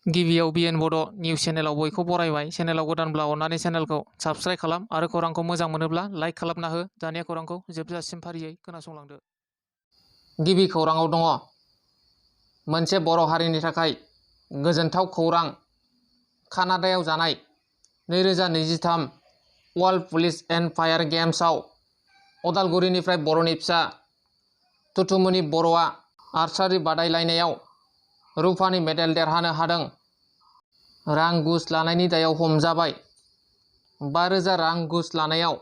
गिबियाव बिएन बड' निउस चेनेलाव बयखौ बरायबाय। चेनेलाव गोदानब्ला अननानै चेनेलखौ साबस्क्राइब खालाम आरो खौरांखौ मोजां मोनोब्ला लाइक खालामना हो। दानिया खौरांखौ जोबजासिम फारियै खोनासंलांदो। गिबि खौराङाव दङ मोनसे बर' हारिनि थाखाय गोजोनथाव खौरां। कानाडायाव जानाय 2023 वर्ल्ड पुलिस एन्ड फायार गेम्सआव अदालगुरिनिफ्राय बर'नि फिसा तुथुमुनि बर'आ आर्चारि बादायलायनायाव रुफानि मेडेल देरहानो हादों। रां घुस लानायनि दायाव हमजाबाय। 5,000 रां घुस लानायाव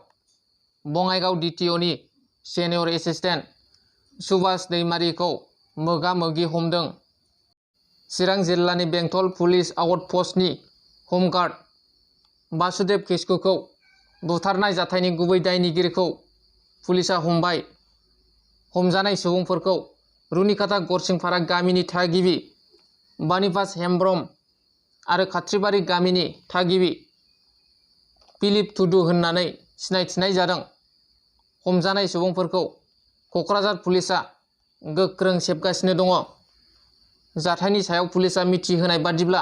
बङाइगाव DTOनि सेनियर एसिस्टेन्ट सुभाष दैमारिखौ मोगा-मोगि हमदों। चिरां जिल्लानि बेंटल पुलिस आउटपस्टनि हमगार्ड बासुदेब किस्कुखौ बुथारनाय जाथायनि गुबै दायनिगिरिखौ पुलिसआ हमबाय। हमजानाय सुबुंफोरखौ रुनिकाटा गरसिंपारा गामिनि थागिबि बानिपास हेमब्रम आरो खाथ्रिबारि गामिनि थागिबि फिलिप टुडु होननानै सिनायथिनाय जादों। हमजानाय सुबुंफोरखौ क'क्राझार पुलिसआ गोख्रों सेबगासिनो दङ। जाथायनि सायाव पुलिसआ मिथिहोनाय बादिब्ला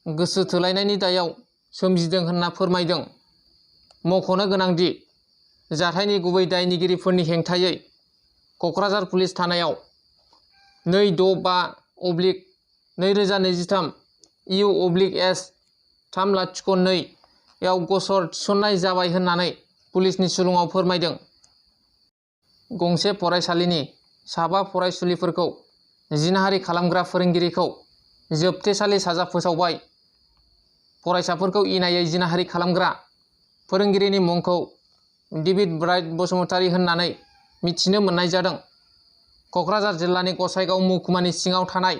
गोसो थोलायनायनि दायाव सोमजिदों होनना फोरमायदों। मख'नो गोनांदि जाथायनि गुबै दायनिगिरिफोरनि हेंथायै क'क्राझार पुलिस थानायाव 265/2023 EU/S 302 आव गसर थिसननाय जाबाय होननानै पुलिसनि सुलुङाव फोरमायदों। गंसे फरायसालिनि 7 फरायसुलिफोरखौ जिनाहारि खालामग्रा फोरोंगिरिखौ जोबथेसालि साजा फोसावबाय। फरायसाफोरखौ इनायै जिनाहारि खालामग्रा फोरोंगिरिनि मुंखौ डेभिड ब्राइट बसुमतारी होननानै मिथिनो मोननाय जादों। क'क्राझार जिल्लानि गसाइगाव महकुमानि सिङाव थानाय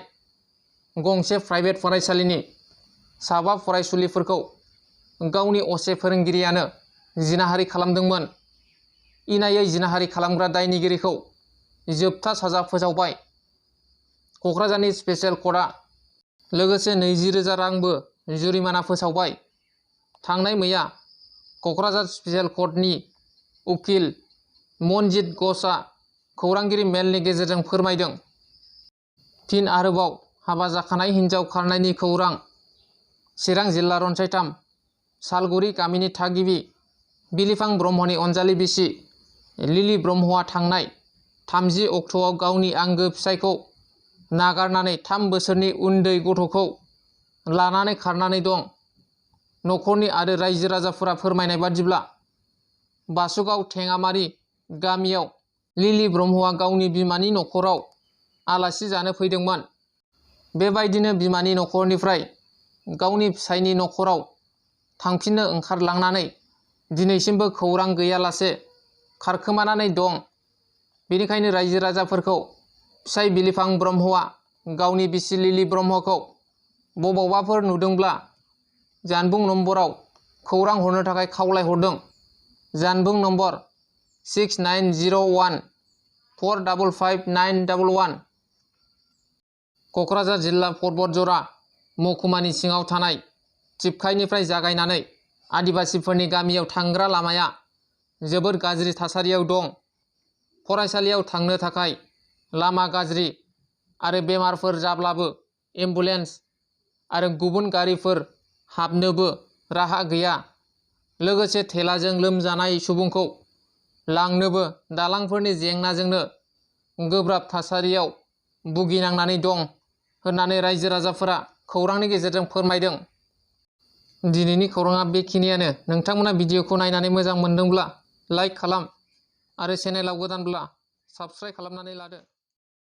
गंसे प्राइभेट फरायसालिनि 7 फरायसुलिफोरखौ गावनि असे फोरोंगिरियानो जिनाहारि खालामदोंमोन। इनायै जिनाहारि खालामग्रा दायनिगिरिखौ जोबथा साजा फोसावबाय। क'क्राझारनि स्पेसियेल कर्टआ लोगोसे 20,000 रांबो जुरिमाना फोसावबाय। थांनाय मैया क'क्राझार स्पेसियेल कर्टनि उकिल मनजित घोषआ खौरांगिरि मेलनि गेजेरजों फोरमायदों। फिन आरोबाव हाबा जाखानाय हिन्जाव खारनायनि खौरां। चिरां जिल्ला रनसायथाम सालगुरि गामिनि थागिबि बिलिफां ब्रह्मनि अनजालि बिसि लिलि ब्रह्मआ थांनाय 30 अक्ट'आव गावनि आंगो फिसायखौ नागारनानै 3 बोसोरनि उन्दै गथ'खौ लानानै खारनानै दं। न'खरनि आरो रायजो राजाफोरा फोरमायनाय बादिब्ला बासुगाव थेङामारि गामियाव लिलि ब्रह्मआ गावनि बिमानि न'खराव आलासि जानो फैदोंमोन। बेबायदिनो बिमानि न'खरनिफ्राय गावनि फिसायनि न'खराव थांफिननो ओंखारलांनानै दिनैसिमबो खौरां गैयालासे खारखोमानानै दं। बेनिखायनो रायजो राजाफोरखौ फिसाय बिलिफां ब्रह्मआ गावनि बिसि लिलि ब्रह्मखौ बबावबाफोर नुदोंब्ला जानबुं नम्बराव खौरां हरनो थाखाय खावलायहरदों। जानबुं नम्बर 6901455911। क'क्राझार जिल्ला पर्बतजरा महकुमानि सिङाव थानाय टिपकाइनिफ्राय जागायनानै आदिबासिफोरनि गामियाव थांग्रा लामाया जोबोद गाज्रि थासारियाव दं। फरायसालियाव थांनो थाखाय लामा गाज्रि आरो बेमारफोर जाब्लाबो एम्बुलेन्स आरो गुबुन गारिफोर हाबनोबो राहा गैया। लोगोसे थेलाजों लोमजानाय सुबुंखौ लांनोबो दालांफोरनि जेंनाजोंनो गोब्राब थासारियाव भुगिनांनानै दं होननानै रायजो राजाफोरा खौरांनि गेजेरजों फोरमायदों। दिनैनि खौराङा बेखिनियानो। नोंथांमोना भिडिअखौ नायनानै मोजां मोनदोंब्ला लाइक खालाम आरो चेनेलाव गोदानब्ला साबस्क्राइब खालामनानै लादो।